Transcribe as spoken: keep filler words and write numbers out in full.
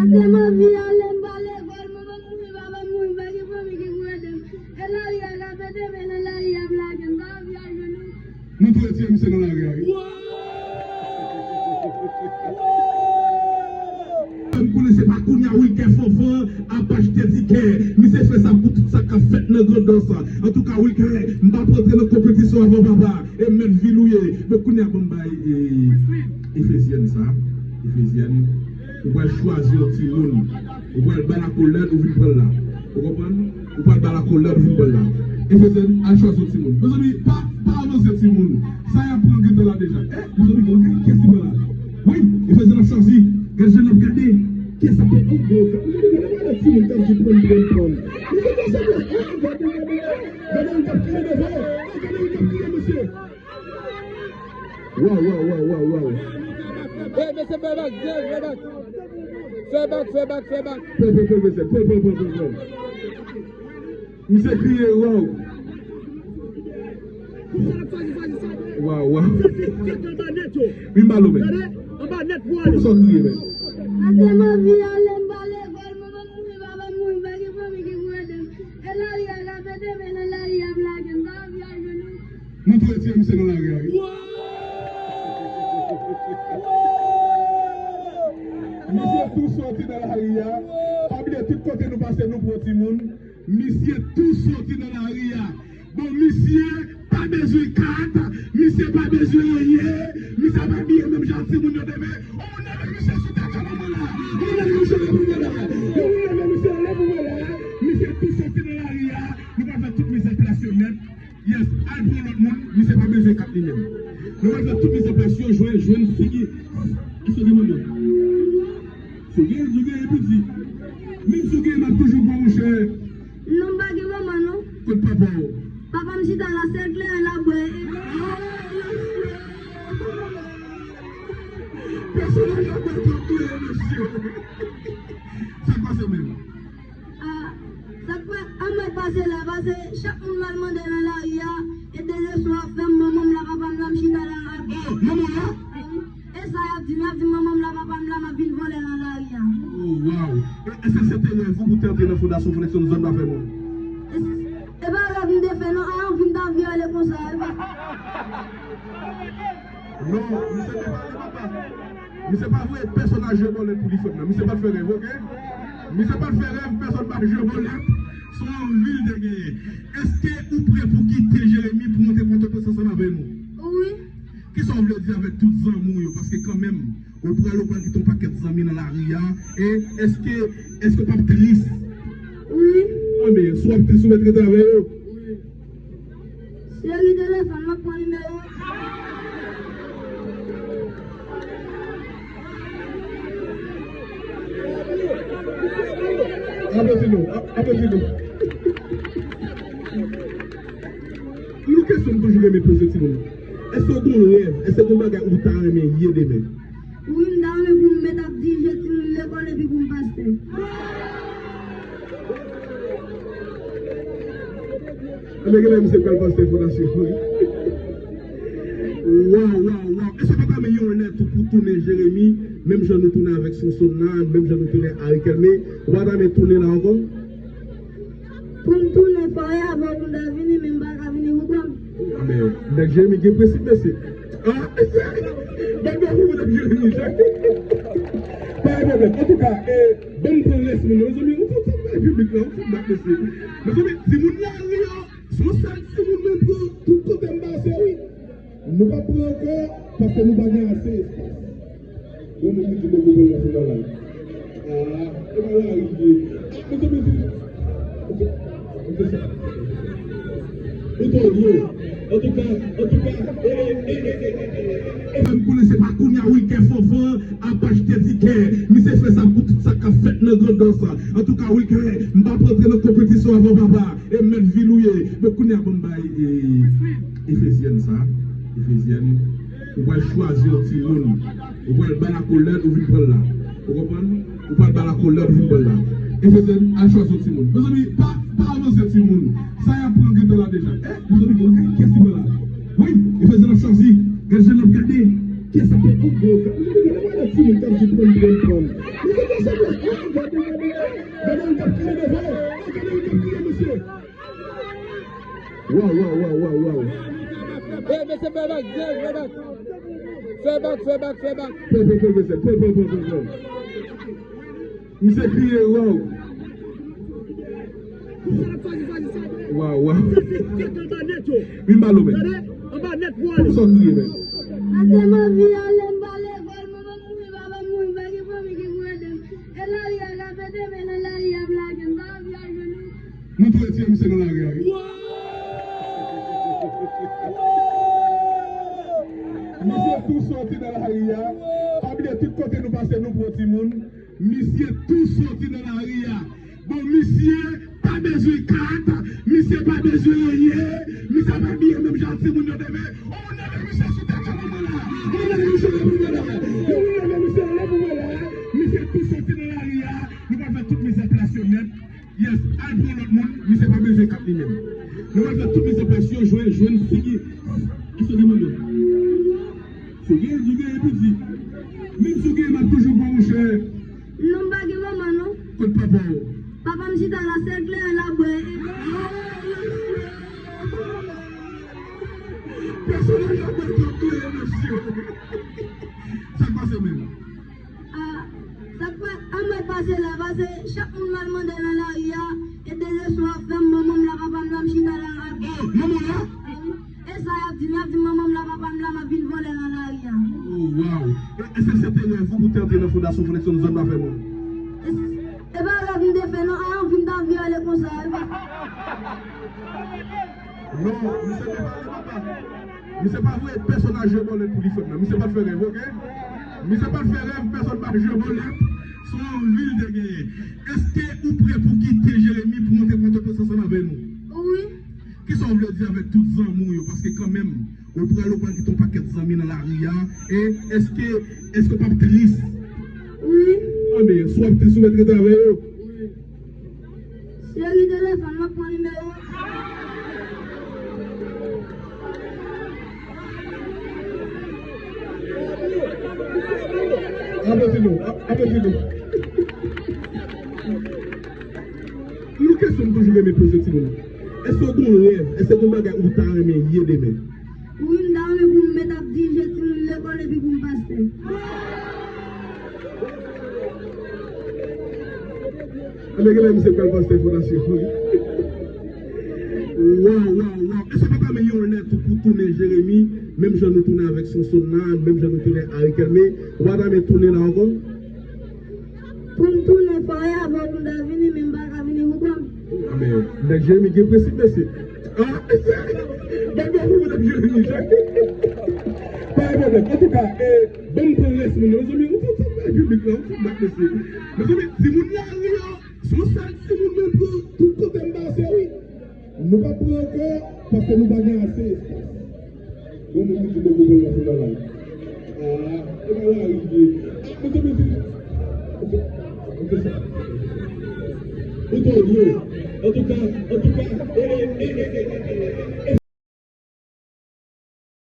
Tèlman vi ale, m pa lekòl, manman m mouri, papa m mouri, m pa gen fanmi ki pou ede m. E lari a k ap ede m, e nan lari a m lage, m pa anvi al jwenn nou. Nou tou retire misye nan lari a, wi. M konnen se pa kounye a Wilker Fanfan ap achte tikè. Misye fè sa pou tout sa k ap fèt nan Grandans. Antouka, Wilker, m p ap rantre nan konpetisyon avè w, papa. E mèt vil ou ye. Men kounye a, ban m bay, e, Efezyèn sa. Efezyèn. Ou pral chwazi yon timoun. Ou pral ba l akolad, ou vin pran l la. Ou konprann? Ou pral ba l akolad, ou vin pran l la. Efezyèn, al chwazi yon timoun. Mezanmi, pa, pa avanse timoun. Sa y ap pran gentan la deja. Eh, mezanmi, gade kiyès ki pran la. Wi, Efezyèn ap chwazi. Gade jan l ap gade. Kiyès ap pran? Oh, gade, gade, gade timoun k ap di pran, pran, pran. Mesye, gade sa, gade, gade, gade, gade, gade yon k ap kriye devan. Eh, gade yon k ap kriye, mesye. Waw, waw, waw, waw, waw. Eh, mesye, fè bak, fè bak. Fè bak, fè bak, fè bak. Pè, pè, pè, mesye, pè, pè, pè, pè, pè. Misye kriye, waw. Waw, waw. Wi, m ba l ou menm. Poukisa w kriye, menm? Atè m anvi ale, m pa lekòl, manman m mouri, papa m mouri, m pa gen fanmi ki pou ede m. E lari a k ap ede m, e nan lari a m lage, m pa anvi al jwenn nou. Nou tou retire misye nan lari a, wi. Misye tou soti nan lari a. Pa bliye, tout kote nou pase, nou pran timoun. Misye tou soti nan lari a. Bon, misye pa bezwen kat, misye pa bezwen anyen, misye pa abiye menm jan ak timoun yo te vle. Ou leve misye sou tèt yo pou mwen la. Ou leve misye anlè pou mwen la. Ou leve misye anlè pou mwen la. Misye tou soti nan lari a. Nou pral fè tout mizanplas yo nèt. Yes, al pran lòt moun, misye pa bezwen kat li menm. Nou pral fè tout mizanplas yo, jwenn, jwenn figi. Èske gen manman? Si w gen, si w gen, epi di. Menm si w gen, m ap toujou pran, monchè. Non, m pa gen manman, non. Kot papa w? Papa m chita la, sèl kleren l ap bwè. Pèsonaj la bwè twòp kleren, mesye. Sa k pase menm? Ah, sa k fè anmèd pase la, pase chak moun m al mande nan lari a, e dezespwa ap fè m, manman m la, papa m la, m chita la, m ap. Oh, manman w la? Wi. E sa y ap di m, y ap di m manman m la, papa m la, m ap vin vòlè nan lari a. Oh, waw. E, èske se te rèv ou pou te antre nan Fondasyon Flexion Zòn pa fè moun? E, e pa rèv m te fè, non, a anvi m ta vle ale konsa, e pa. Non, misye te pale, papa. Misye pa voye pèsonn al jwe bòlèt pou li fèt nan. Misye pa t fè rèv, oke? Misye pa t fè rèv, pèsonn pa t jwe bòlèt. Se yon anvi l te genyen. Èske ou prè pou kite Jeremi pou monte Pòtoprens ansanm avè nou? Wi. Kisa w vle di avèk tout zanmi w yo? Paske kanmenm, ou pral, ou pral kite yon pakèt zanmi nan lari a. E èske, èske w p ap tris? Wi. Anben, si w ap tris, ou mèt rete avè yo. Wi. Cheri, telefòn, m ap pran nimewo. Aplodi nou, a-, aplodi nou. Yon kesyon m toujou renmen poze timoun. Èske w gen yon rèv? Èske w gen yon bagay ou ta renmen ye demen? Wi, m ta renmen pou m mèt ap dirije timoun lekòl epi pou m pastè. Anben, genlè misye pral pastè fondasyon. Waw, waw, waw. Èske w pa ta renmen yon lè tou pou tounen Jeremi, menm jan nou tounen avèk Sonsonna, menm jan nou tounen Arikel, men ou pa ta renmen tounen la ankò? Pou m tounen fò e avè w pou m ta vini, men m pa ka vini pou kò m. Men, nèg Jeremi gen prensip, mesye. Ah, mesye! Bèl bèl pou nèg Jeremi, mesye. Pa gen pwoblèm. Antouka, e, ban m pran rès moun yo. Mezanmi, ou fout fè piblik la, ou fout bat, mesye. Mezanmi, timoun lari a, se yon sèl timoun mwen pran tout kote m pase, wi. Nou p ap pran ankò, paske nou pa gen ase espas. Yon moun ki di m poko pran nan final la. Ah, e pa lari li ye. Ah, mezanmi, mezanmi. Ok, ok, sa. Ou twò dwòl. Antouka, antouka, e, e, e, e, e, e, e, e, m konnen se pa kounye a Wilker Fanfan ap achte tikè. Misye fè sa pou tout sa k ap fèt nan Grandans. Antouka, Wilker, m p ap rantre nan konpetisyon avè w, papa. E mèt vil ou ye. Men kounye a ban m bay, e, Efezyèn sa. Efezyèn. Ou pral chwazi yon timoun. Ou pral ba l akolad, ou vin pran l la. Ou konprann? Ou pral ba l akolad, ou vin pran l la. Efezyèn, al chwazi yon timoun. Mezanmi, pa, pa avanse timoun. Sa y ap pran gentan la deja. Eh, mezanmi, gade kiyès ki pran la. Wi, Efezyèn ap chwazi. Gade jan l ap gade. Kiyès ap fè yon gwo fè? Gade, gade, gade timoun k ap di pran m, pran m, pran m. Men se kiyès ap fè? Gade, gade, gade. Gade yon k ap kriye devan. Gade yon k ap kriye, mesye. Waw, waw, waw, waw, waw. Ey, mesye, fè bak, fè bak. Fè bak, fè bak, fè bak. Pran, pran, pran, mesye. Pran, pran, pran, pran, pran. Misye kriye, waw. Waw, waw. Vin ba l ou menm. Poukisa w kriye menm? Atè m anvi ale, m pa lekòl, manman m mouri, papa m mouri, m pa gen fanmi ki pou ede m. E lari a k ap ede m, e nan lari a m lage m, m pa anvi al jwenn ou. Nou tou retire misye nan lari a, wi. Misye tou soti nan lari a. Pa bliye tout kote nou pase, nou pran timoun. Misye tou soti nan lari a. Bon, misye pa bezwen kat, misye pa bezwen anyen, misye ap abiye menm jan ak timoun yo demen. Ou leve misye sou tèt yo pou mwen la. Ou leve misye anlè pou mwen la. Ou leve misye anlè pou mwen la. Misye tou soti nan lari a. Nou pral fè tout mizè plas yo nèt. Yes, al pran lòt moun, misye pa bezwen kat li menm. Nou pral fè tout mizè plas yo, jwenn, jwenn figi. Kisa w gen manman? Si w gen, si w gen piti. Menm si w gen, m ap toujou pran monchè. Non, m pa gen manman, non. Kot papa w? Papa m chita la, sèl kleren l ap bwè. Pèsonaj la bwè twòp kleren, mesye. Sa k pase menm? Ah, sa k pa, anmwey pase la, pase chak moun m al mande nan lari a, e dezespwa ap fè m, manman m la, papa m la, m chita la, m ap. Oh, manman w la? Ah wi. E sa y ap di m, y ap di m manman m la, papa m la, m ap vin vòlè nan lari a. Oh, waw. E, èske se te rèv ou pou te antre nan Fondasyon Flexion Zòn pa fè moun? E, e pa rèv m te fè, non, a, anvi m t anvi ale konsa, e pa. Non, misye te pale, papa. Misye pa voye pèsonn al jwe bòlèt pou li fè m nan. Misye pa t fè rèv, oke? Misye pa t fè rèv, pèsonn pa jwe bòlèt. Se yon anvi l te genyen. Èske ou prè pou kite Jeremi pou monte Pòtoprens ansanm avè nou? Wi. Kisa w vle di avèk tout zanmi w yo? Paske kanmenm, ou pral, ou pral kite yon pakèt zanmi nan lari a. E èske, èske w p ap tris? Wi. Anben, si w ap tris, ou mèt rete avè yo. Wi. Cheri, telefòn, m ap pran nimewo. Aplodi nou, a-, aplodi nou. Yon kesyon m toujou renmen poze timoun. Èske w gen yon rèv? Èske w gen yon bagay ou ta renmen ye demen? Wi, m ta renmen pou m mèt ap dirije timoun lekòl epi pou m pastè. Anben, genlè misye pral pastè fondasyon, wi. Waw, waw, waw. Èske w pa ta renmen yon lè tou pou tounen Jeremi, menm jan nou tounen avèk Sonson nan, menm jan nou tounen Arikelme? Ou pa ta renmen tounen la ankò? Pou m tounen, fò e avè w pou m ta vini, men m pa ka vini pou kò m. Men, nèg Jeremi gen prensip, mesye. Ah, mesye. Bay bò pou nèg Jeremi, Jeremi. Pa gen pwoblèm. Antouka, e, ban m pran rès moun yo. Mezanmi, yon ti, ti bay piblik la, yon ti bat, mesye. Mezanmi, timoun lari a, se yon sèl timoun nou pran tout kote m pase, wi. Nou p ap pran ankò, paske nou pa gen ase espas. Yon moun ki di poko pran nan final la. Ah, e pa la rive. Ah, mezanmi, se, ok, ok, sa. Ou tande? Antouka, antouka, e, e, e, e, e, e.